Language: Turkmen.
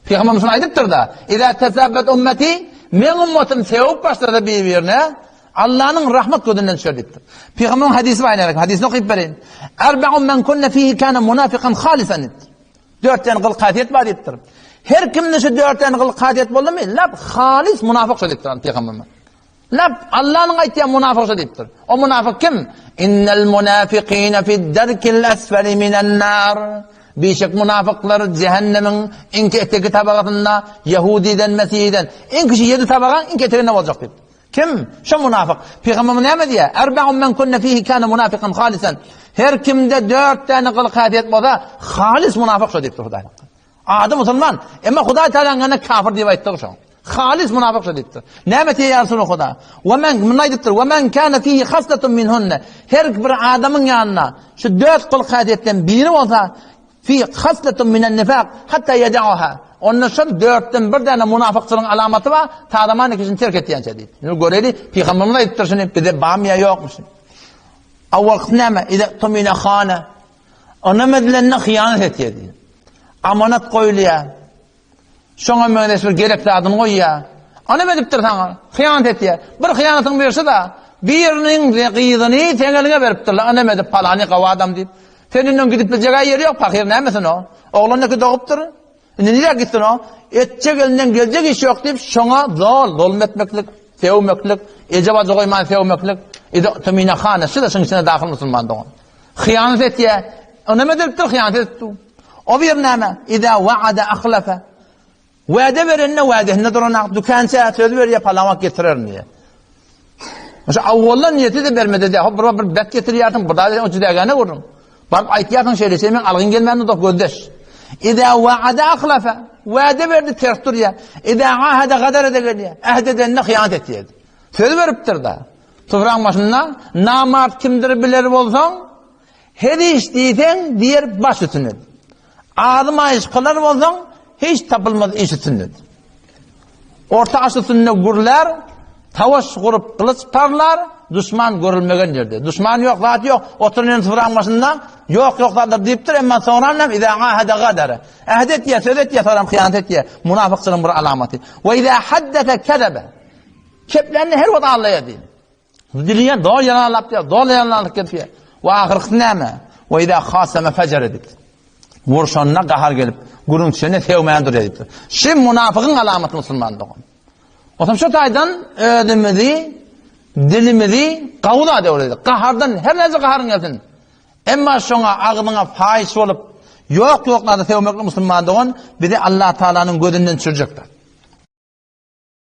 Pygamberimiz şuny aýdypdyr-da, Iza tesabbet ummeti, meň ummatym sögüp başlasa bir-birine, Allanyň rahmet gözünden düşer diýipdir. Pygamberimiň hadysy bar ine, hadysyny okyp bereýin. Erbe'un men kunne fihi kana munafikan halisan diýipdir. Dört tane gylyk häsiýet bar diýipdir. Her kimde şu dört tane gylyk häsiýet boldumy, lap halis munafyk şo diýipdir Pygamberimiz. Lap Allanyň aýtýan munafyk şo diýipdir. O munafyk kim? Innel munafiqina fid-derkil asfali minen nar. Bişek munafyklar cehennemiň iň etegi tabagasynda Ýahudiden, Mesihiden iň kişi ýedi tabagaň iň eteginde boljak diýipdir. Kim? Şo munafyk. Pygamberimiz näme diýýär? Erbe'un men kunne fihi kana munafikan halisan. Her kimde dört däne gylyk häsiýet bolsa, halis munafyk şo diýipdir Hudaý. Ady musulman, emma Hudaý Tagalaň ýanynda kafir diýip aýtdy şo. Halis munafyk şo diýipdir. Näme diýýär ýa Resulullah Huda? We men muny aýdypdyr. We men kana fihi haslatun minhunne. Her bir adamyň ýanynda şu dört gylyk häsiýetden biri bolsa, Fi haslatun minen nifak hatta yeda'uha. Onda şol dörtden bir däne munafykçylygyň alamaty bar, ta zaman ikisini terk etýänçä diýdi. Indi göreli, pygamberimiz aýdypdyr şuny, bize barmy ýa ýokmy şuny. Awalkysy näme? Iza tumina khana. Ynam edilende hyýanat etýär diýdi. Amanat goýulýar. Şoňa meňzeş bir gerek zadyny goýýar. Ynam edipdir saňa, hyýanat etýär. Bir hyýanatyň birisi-de, biriniň gyzyny seň eliňe beripdirler, ynam edip palany gowy adam diýip. Sen indi gidip biljek ýeri ýok, pahyr nämesin o? Oglan-da dogupdyr. Indi nirä gitsin o? Etjek elinden geljek iş ýok diýip, şoňa zol, zulum etmeklik, sögmeklik, eje-baja goýman sögmeklik, indi tumina hana, şu-da şuň içine dahyl musulman dogan. Hyýanat etýär. Ynam edilipdir, hyýanat edipdir. O bir näme? Iza wa'ada ahlafa. Wade berende wadesinde duranak, dükança söz berýär, palan wagt getirerin diýýär. Şu awwaldan niýeti de bermedi de, hop bir bir bet getirýärsiň, bir da o jüdägäne gurun. Baryp aýtýarsyň şeýle, sen men algyn gelmände dok gözdeş. Iza wa'ada ahlafa. Wade berdi ters durýar. Iza ahada gadara de gelýär. Ähd edende hyýanat etýär. Söz beripdir da. Topragyň başynda namart kimdir biler bolsaň, her iş diýseň diýer baş üstüne. Azym aýyş kylar bolsaň, hiç tapylmaz iş üstünde. Orta aş üstünde gürlär, savaş gurup gylyç parlar, duşman görülmegen ýerde. Duşman ýok, zat ýok, oturan ýeriň topragyň başynda ýok, ýok zatlar diýipdir, emma soňra näme? Iza ahada gadara. Ähd etýär, söz etýär, soňra hyýanat etýär. Munafykçylygyň bir alamaty. We iza haddese kezebe. Keplände her wagt aldaýar diýdi. Diliýän doly ýalanlap diýär, doly ýalanlyk gepýär. We ahyrkysy näme? We iza hasama fejere diýipdir. Wurşanda gahar gelip, gürrüň düşende sögmän durýar diýipdir. Şu munafygyň alamaty musulman dogan. Otam şu taýdan özümizi, dilimizi gawy zat öwredik. Gahardan her näçe gaharyň gelsin. Emma şoňa agzyňa paýyş bolup, ýok-ýok zada sögmeklik musulman dogan bizi Allah Taalanyň gözünden düşürjekdir.